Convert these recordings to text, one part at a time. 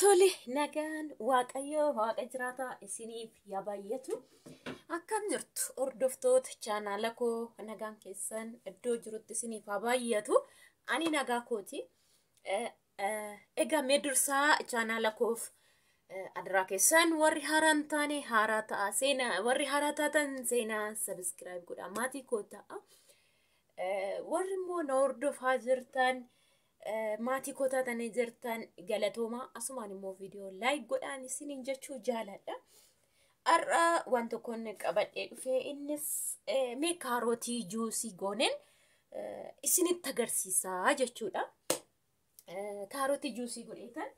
Tole nagaan Waaqayyo waaqa jiraataa isiniif yaa baay'atu. Akkam jirtu hordoftoota chaanaala koo, nagaan keessan iddoo jirutti isiniif haa baay'atu. Ani nagaa kooti. Egaa mee dursaa chaanaala koof adaraa keessan warri haaraa hin taane haaraa ta'a, seenaa warri haaraa taatan seenaa subscribe godhaa maatii koo ta'a. Warri immoo na hordofaa jirtan, maatii koo taatanii jirtan, galatoomaa. Asumaan immoo viidiyoo like godhaan isiniin jechuu jaaladha. Har'a waan tokkoon qabadhee dhufee, innis mee kaarotii juusii gooneen isinitti agarsiisaa jechuudha. Kaarotii juusii godheetan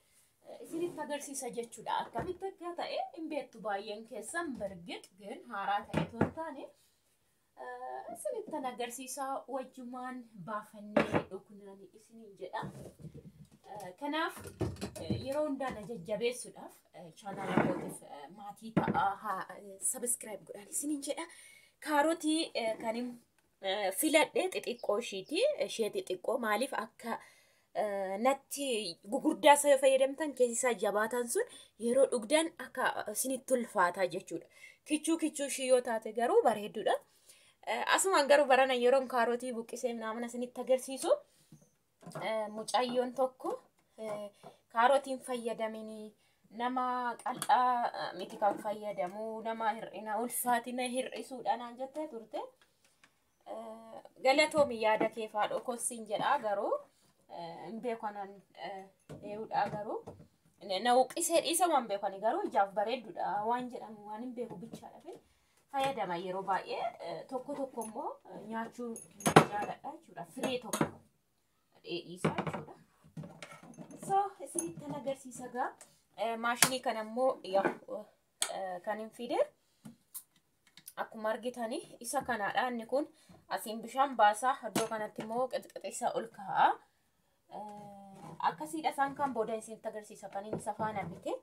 isinitti agarsiisa jechuudha. Akkamitti akka ta'e hin beektu baay'een keessan bargit ግን haaraa ta'e otoo hin taane isinittan agarsiisaa, wajjumaan baafannee dhugnaan isiniin jedha. Kanaaf yeroo hundaa na jajjabeessuudhaaf chaanaala kootiif maatii ta'aa, subscribe godhaan isiniin jedha. Kaarotii kan filadhe xixiqqoo ishiiti. Ishee xixiqqoo maaliif akka natti gugurdaa isa yoo fayyadamtan keessi isaa jabaatan sun yeroo dhugdan akka isinitti ulfaataa jechuudha. Kichuu kichuu ishii yoo taate garuu bareedduudha. Asumaan garuu barana yeroon kaarotii buqqisee naamna isinitti agarsiisu, mucayyoon tokko kaarotiin fayyadaminii nama qal'aa miti kan fayyadamu, nama hir'ina ulfaatina hir'isuudha naan jettee turte. Galatoomi yaada kee faadhoo kossiin jedhaa, garuu hin beekanan ee'uudha, garuu na uqqisee dhiisa waan beekani, garuu ijaaf bareedduudha waan jedhamu waan hin beeku bichaadha fayyadama. Yeroo baay'ee tokko tokko immoo nyaachuu jaaladha jechuudha, firee tokko dheedhiisaa jechuudha. So isinittan agarsiisa gaa. Maashinii kana immoo kan hin fide akkuma argitani isa kanaadha. Inni kun asiin bishaan baasaa, iddoo kanatti immoo qixqixiisa ol kaa'a. Akkasiidha isaan kan booda isinitti agarsiisa kan inni isa faana bite.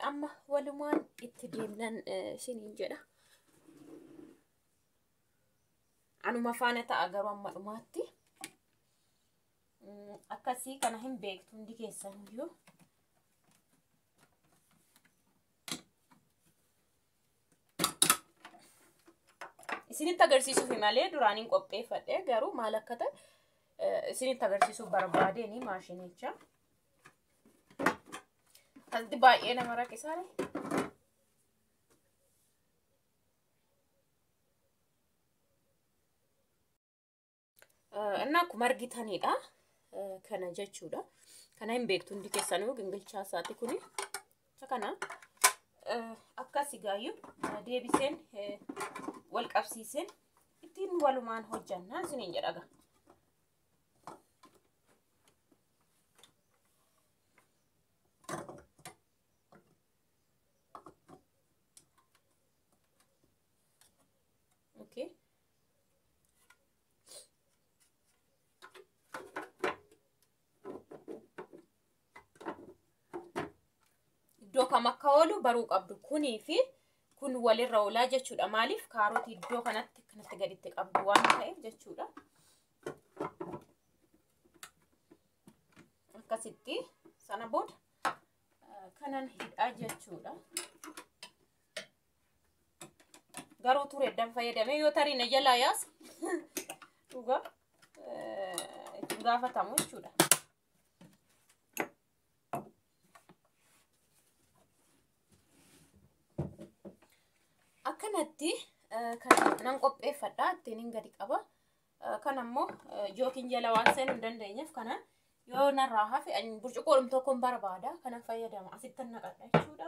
Amma walumaan itti deemnan isiniin jedha. Anuma faana ta'a garuu amma dhumaatti. Akkasii kana hin beektu hundi keessan iyyuu. Isinitti agarsiisuuf malee duraaniin qopheeffadhe, garuu maal akka ta'e isinitti agarsiisuuf barbaadeen maashinicha. Asitti baay'ee nama rakkisaa. Inni akkuma argitanidha. Kana jechuudha. Kana hin beektu hundi keessanuu, gingilchaa isaati kuni. Isa kana akkasi gaayyuu deebiseen wal qabsiiseen ittiin walumaan hojjannaa isiniin jedha gaa. Okay. Iddoo kam akka oolu baruu qabdu. Kunii fi kun walirra oolaa jechuudha. Maaliif kaarotii iddoo kanatti kanatti gaditti qabdu waan ta'eef jechuudha. Akkasitti sana booda kanan hidhaa jechuudha. Garuu ture eddan fayyadamee yoo tarii na jalaa yaas dhugaa ittiin gaafatamu jechuudha. Akkanatti kan nan qopheeffadha, ittiin hin gadi qaba. Kan ammoo jookiin jala waan seenuu hin dandeenyeef, kana yoo narraa hafe burcuqqoodhum tokkoon barbaada, kanan fayyadama, asitti naqadha jechuudha.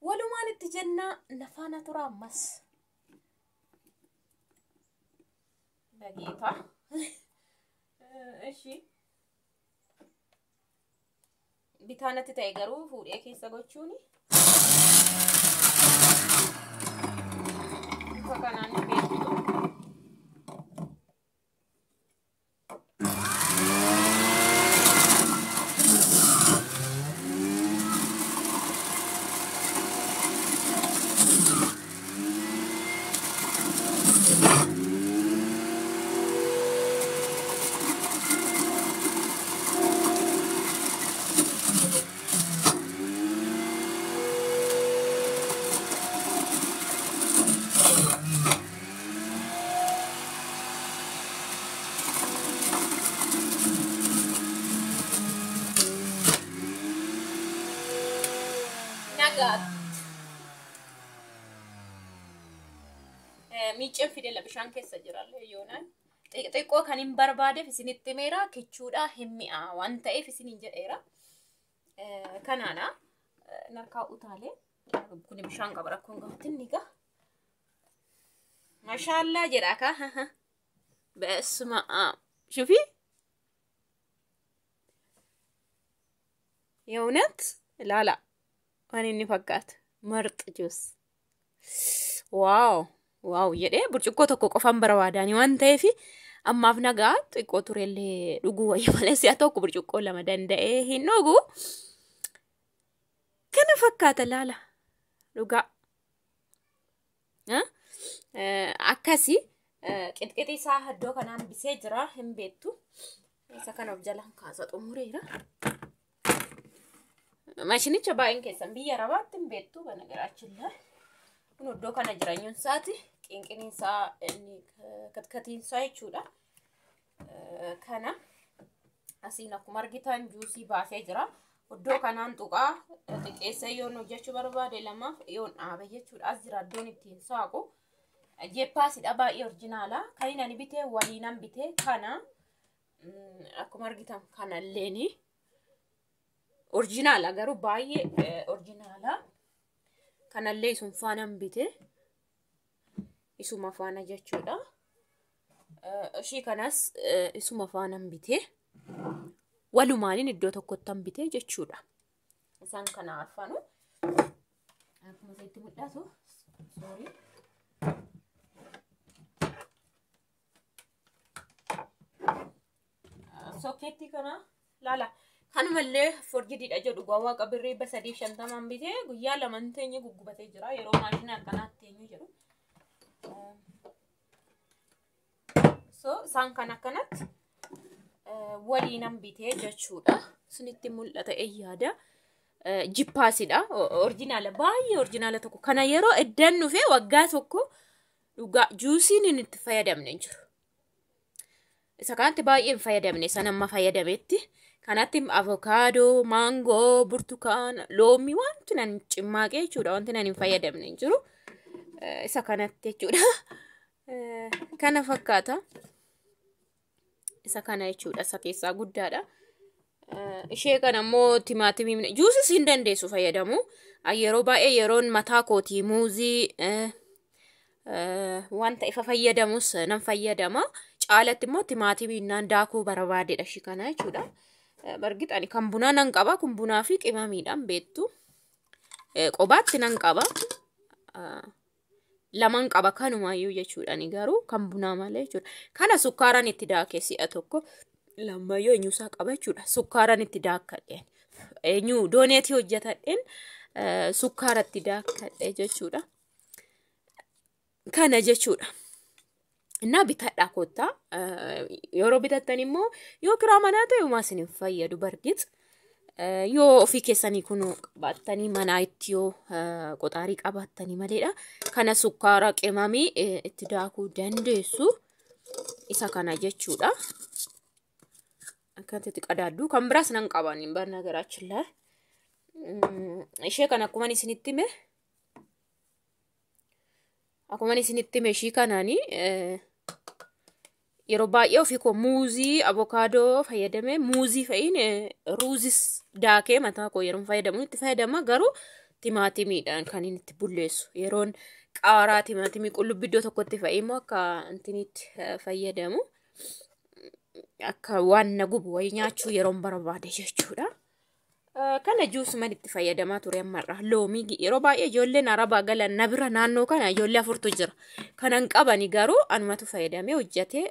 Walumaan itti jennaa, nafaana tura ammas. Dhageeta. Ishi. Bitaanatti ta'e garuu fuudhee keessa gochuuni. Bifa kanaan ni beektu. Nagaatti. Miicceen fidela bishaan keessa jirallee yoonaan. Xixiqqoo kan hin barbaadeef isinitti himeera, kichuudha hin mi'aa waan ta'eef isiniin jedheera. Kanaana narkaa utaalee kun bishaan qaba rakkoon gahuutti ni gaha. Mashaallaa jedha ka. Beesuma shufi የእውነት ላላ waan inni fakkaatu marxi juus. Waaw waaw jedhee burcuqqoo tokko qofaan barbaadani waan ta'eef ammaaf nagaa xiqqoo turellee dhuguu wayya malee si'a tokko burcuqqoo lama danda'ee hin dhugu. Kana fakkaata laala dhugaa. Akkasi qixqixi isaa iddoo kanaan bisee jira hin beektu. Isa kana of jalaan kaasa xumureera. Maashinicha baay'een keessan biyya Arabaatti hin beektu በነገራችን ላይ. Kun iddoo kana jireenyuun isaati. Qinqiniin isaa inni katkatiin isaa jechuudha. Kana asiin akkuma argitan juusii baasee jira. Iddoo kanaan tuqaa xiqqeessee yoon hojjechuu barbaade lamaaf yoon dhaabe jechuudha. As jira iddoon ittiin saaqu. Jeppaasidha baay'ee orjinaala. Kan inni ani bitee waliinan bitee kana akkuma argitan kanalleeni. Orjinaala garuu baay'ee orjinaala. Kanallee isuma faanaan bite. Isuma faana jechuudha. Ishii kanas isuma faanaan bite. Walumaaniin iddoo tokkottan bite jechuudha. Isaan kana arfanu. Akkuma isinitti mul'atu. Sorry. Sokkeettii kana laala. Kanumallee forjidiidha jedhu waaqa birrii 350 bitee guyyaa lamaan teenye guggubatee jira. Yeroo maashina akkanaatti teenyu jedhu. So isaan kan akkanatti waliinan bitee jechuudha. Isinitti mul'ata yaada. Jippaasidha. Orjinaala baay'ee orjinaala tokko. Kana yeroo eddan dhufee waggaa tokko dhugaa juusiin inni itti fayyadamne jiru. Isa kanatti baay'ee hin fayyadamne san amma fayyadametti. Kanatti avokaadoo, maangoo, burtukaana, loomii wanti nan cimmaaqee jechuudha. Wanti nan hin fayyadamne hin jiru. Isa kanatti jechuudha. Kana fakkaata. Isa kana jechuudha. Isa keessaa guddaadha. Ishee kana immoo timaatimii juusis hin dandeessu fayyadamu. Yeroo baay'ee yeroon mataa kootii muuzii wanta ifa fayyadamus nan fayyadama. Caalatti immoo timaatimii naan daakuu barbaadedha ishii kana jechuudha. Bargit ani kan bunaa nan qaba. Kun bunaa fi qimamiidhaan beektu. Qobaatti nan qaba. Laman qaba kanumaayyuu jechuudha. Ani garuu kan bunaa malee jechuudha. Kana sukkaaraan itti daakee si'a tokko lammayyuu eenyuusaa qaba jechuudha. Sukkaaraan itti daakkadheen. Eenyu dooneetii hojjetadheen sukkaara itti daakkadhe jechuudha. Kana jechuudha. Innaa bitadhaa kottaa. Yeroo bitattan immoo yoo kiraa manaa ta'e homaa isin hin fayyadu bargit. Yoo ofii keessanii kun qabaattanii manaa itti yoo qoxaarii qabaattanii maleedha. Kana sukkaara qimamii itti daakuu dandeessu. Isa kana jechuudha. Akkatti qadaaddu. Kan biraas nan qaban በነገራችን ላይ. Ishee kana akkuma isinitti hime. Akkuma isinitti hime ishii kanaanii yeroo baay'ee ofii koo muuzii, avokaadoo fayyadamee muuzii fa'iin ruuzis daakee mataa koo yeroo fayyadamu itti fayyadama garuu timaatimiidhaan kan inni itti bulleessu. Yeroon qaaraa timaatimii qullubbii iddoo tokkotti fa'ii immoo akka intinitti fayyadamu. Akka waan na gubu wayii nyaachuu yeroon barbaade jechuudha. Kana juusuman itti fayyadamaa ture ammarra. Loomii yeroo baay'ee ijoolleen Arabaa galan na bira naannoo kana ijoollee afurtu jira. Kanan qabani garuu anumatu fayyadamee hojjetee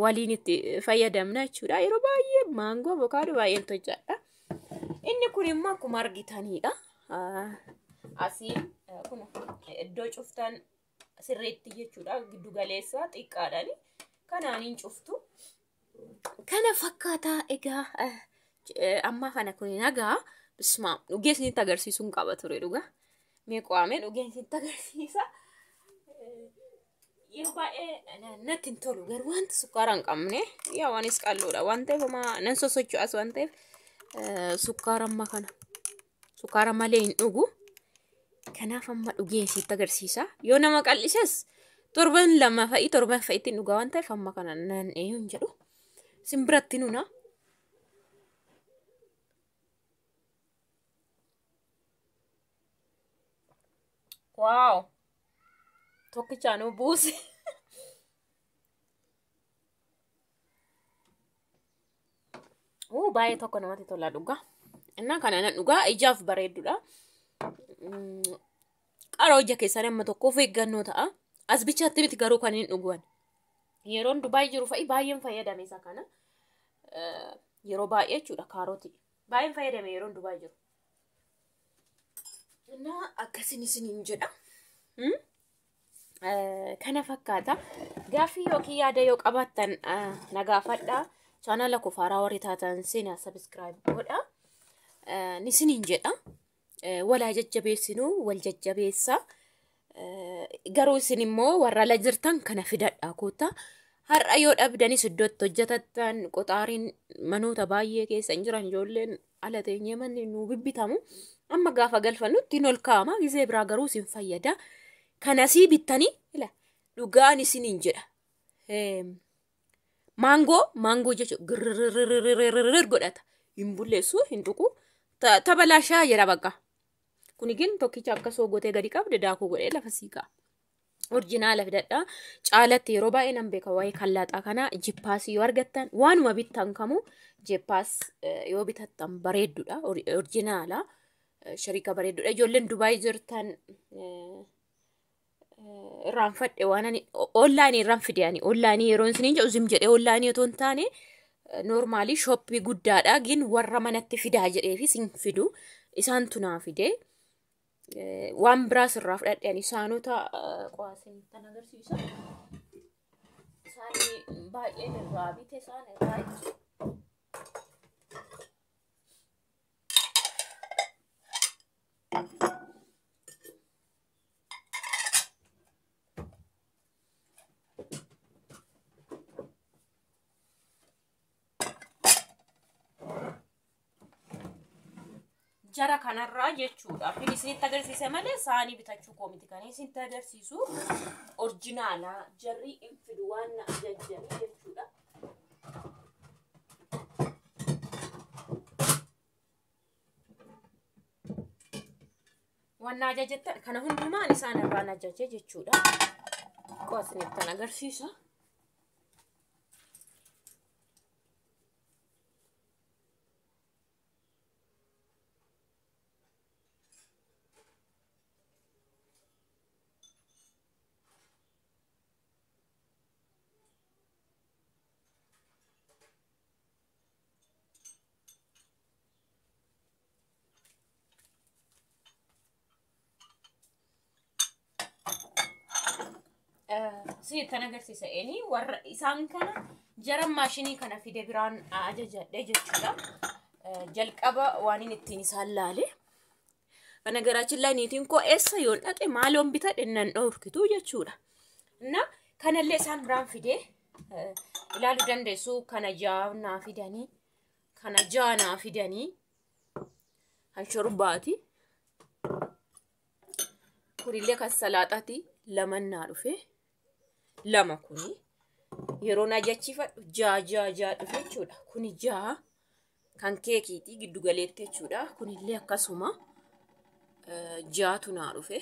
waliin itti fayyadamna jechuudha. Yeroo baay'ee maangoo, avokaadoo baay'een hojjedha. Inni kun immoo akkuma argitanidha. Asiin kun iddoo cuftan sirriitti jechuudha. Giddu galeessa xiqqaadhaani. Kanaaniin cuftu. Kana fakkaataa egaa ammaa kana kun nagaa. Bismaa dhugee isinitti agarsiisuun qaba ture dhugaa. Mee qo'amee dhugee isinitti agarsiisa. Yeroo baay'ee natti hin tolu garuu wanta sukkaara hin qabne yaa waanis qalloodha waan ta'eef homaa nan sosocho'as waan ta'eef sukkaara amma kana sukkaara malee hin dhugu. Kanaaf amma dhugee sitti agarsiisa. Yoo nama qal'ises torban 2 fa'i torban fa'itti dhugaa waan ta'eef amma kana nan eenyuun jedhu. Isin biratti nuna. Waaw! Tokkichaanuu buuse. Baay'ee tokko namatti tola dhugaa. Innaa kana nan dhugaa ijaaf bareeddudha. Qaroo ija keessanii amma tokko of eeggannoo ta'a. As bichaatti miti garuu kan hin dhugan. Yeroon Dubaay jiru fa'i baay'een fayyadame isa kana. Yeroo baay'ee jechuudha kaarotii. Baay'een fayyadame yeroon Dubaay jiru. Innaa akkasin isiniin jedha. Kana fakkaata. Gaaffii yookiin yaada yoo qabaattan na gaafadhaa. Chaanala koo faaraa warri taatan seenaa sabiskiraayib godha. Isiniin jedha. Walaa jajjabeessinuu wal jajjabeessaa. Garuu isin immoo warra ala jirtan kana fidadhaa koottaa. Har'a yoo dhabdanis iddootti hojjetattan qoxaariin manoota baay'ee keessa hin jiran ijoolleen ala teenyee manni nu bibbitamu. Amma gaafa galfannutti hin ol kaa'ama. Gizee biraa garuu isin fayyada. Kanasii bittanii dhugaan isiniin jedha. Maangoo jechuun girrrrrrrrrrr godhata. Hin bulleessu, hin tuqu. Tabalaashaa jedha bakka. Kunigin tokkicha akka soogotee gadi qabde daakuu godhee lafa sii ka'a. Orjinaala fidadhaa. Caalatti yeroo baay'ee nan beeka waa'ee kallaaxaa kana jippaasii yoo argattan waanuma bittan kamuu jippaas yoo bitattan bareeddudha. Orjinaala shariika bareeddudha. Ijoolleen Dubaay jirtan irraanfadhe waan ani onlaayinii irraan fide ani onlaayinii yeroo isiniin jedhu zim jedhee onlaayinii otoo hin taane noormaalii shooppii guddaadha gin warra manatti fidaa jedhee fi sin fidu isaantu naa fide. Waan biraas irraa fudhadhe ani isaanota qo'aasin tan agarsiisa. Isaanii baay'een irraa bite isaan irraa jechuudha. Jara kanarraa jechuudha. Fin isinitti agarsiise malee saanii bitachuu koo miti kan isinitti agarsiisu orjinaala jarri hin fidu waan na ajajjanii jechuudha. Waan na ajajjettan kana hundumaan isaan irraan ajaje jechuudha. Koo isinitti agarsiisa. Isinitti agarsiisa eni warra isaan kana jara maashinii kana fide biraan ajajadhe jechuudha. Jalqaba waan inni ittiin isaan laale. Kana garaachin niitiin koo eessa yoon dhaqe maaloon bitadhe nan dhorkitu jechuudha. Na kanallee isaan biraan fide ilaaluu dandeessu. Kana ja'a naa fidanii kana ja'a naa fidanii kan shorbaati. Kunillee kan salaaxaati laman naa dhufe. Lama kuni yeroo na ajachiifadhu ja'a ja'a ja'a dhufe jechuudha. Kuni ja'a kan keekiiti giddu galeetti jechuudha. Kunillee akkasuma ja'atu naa dhufe.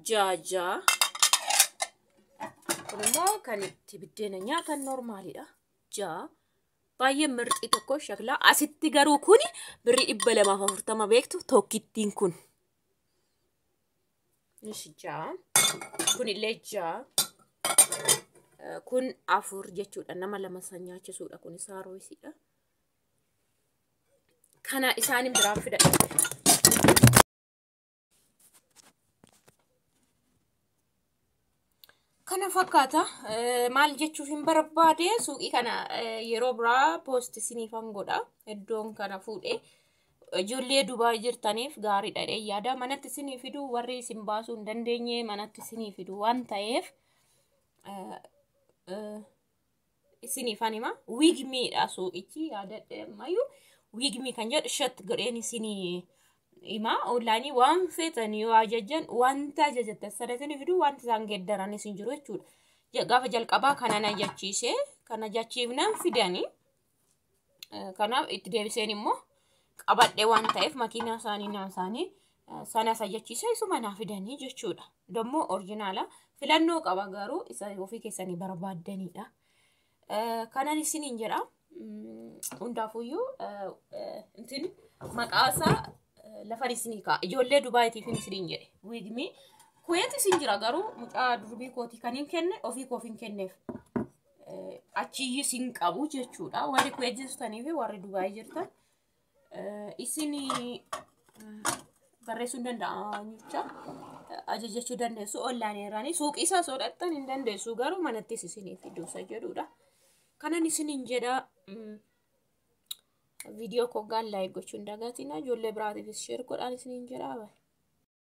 Ja'a ja'a. Kun immoo kan itti biddeena nyaatan noormaalidha. Ja'a. Baay'ee mirxii tokko shaklaa. Asitti garuu kuni birrii 240 beektu tokkittiin kun. Ishi ja'a. Kunillee ja'a. Kun 4 jechuudha. Nama lama san nyaachisuudha. Kun saaroosiidha. Kana isaanin biraan fidadha. Kana fakkaata. Maal jechuuf hin barbaade suuqii kana yeroo biraa poost isiniifan godha. Iddoon kana fuudhee ijoollee Dubaay jirtaniif gaariidha jedhee yaada. Manatti isinii fidu warri isin baasuu hin dandeenye manatti isinii fidu waan ta'eef isiniifan hima. Wiigmiidha suuqichi yaadadhe ammayyuu wiigmii kan jedhu shat godheen isinii Himaa onlaayinii waan feetan yoo ajajjan wanta ajajattan sana isin fidu, wanti isaan geeddaranis hin jiru jechuudha. Gaafa jalqabaa kanan ajachiise, kana ajachiifnaan fidanii, kanaaf itti deebiseen immoo qabadhe waan ta'eef makiinaa isaanii naa isaanii sanas ajachiise, isuma naa fidanii jechuudha. Dammoo orjinaala filannoo qaba, garuu isa ofii keessanii barbaaddanidha. Kanan isiniin jedha. Hundaafuyyuu intin maqaa isaa lafan isinii kaa'a. Ijoollee Dubaayiitiif isiniin jedhe. Wiigmii Kuweet isin jira, garuu mucaa durbii kootii kan hin kenne ofii koof hin kenneef. Achiyyuu isin qabu jechuudha. Warri Kuweet jirtanii fi warri Dubaayii jirtan isin barreessuu hin danda'an jecha ajajachuu dandeessu. Onlaayinii suuqii isaa soodhattan hin dandeessu, garuu manattis isinii fiduusa jedhudha. Kanan isiniin jedha, viidiyoo koo gaan laayik gochuu hin dagatina, ijoollee biraatiifis sheer godhaan isiniin jedha.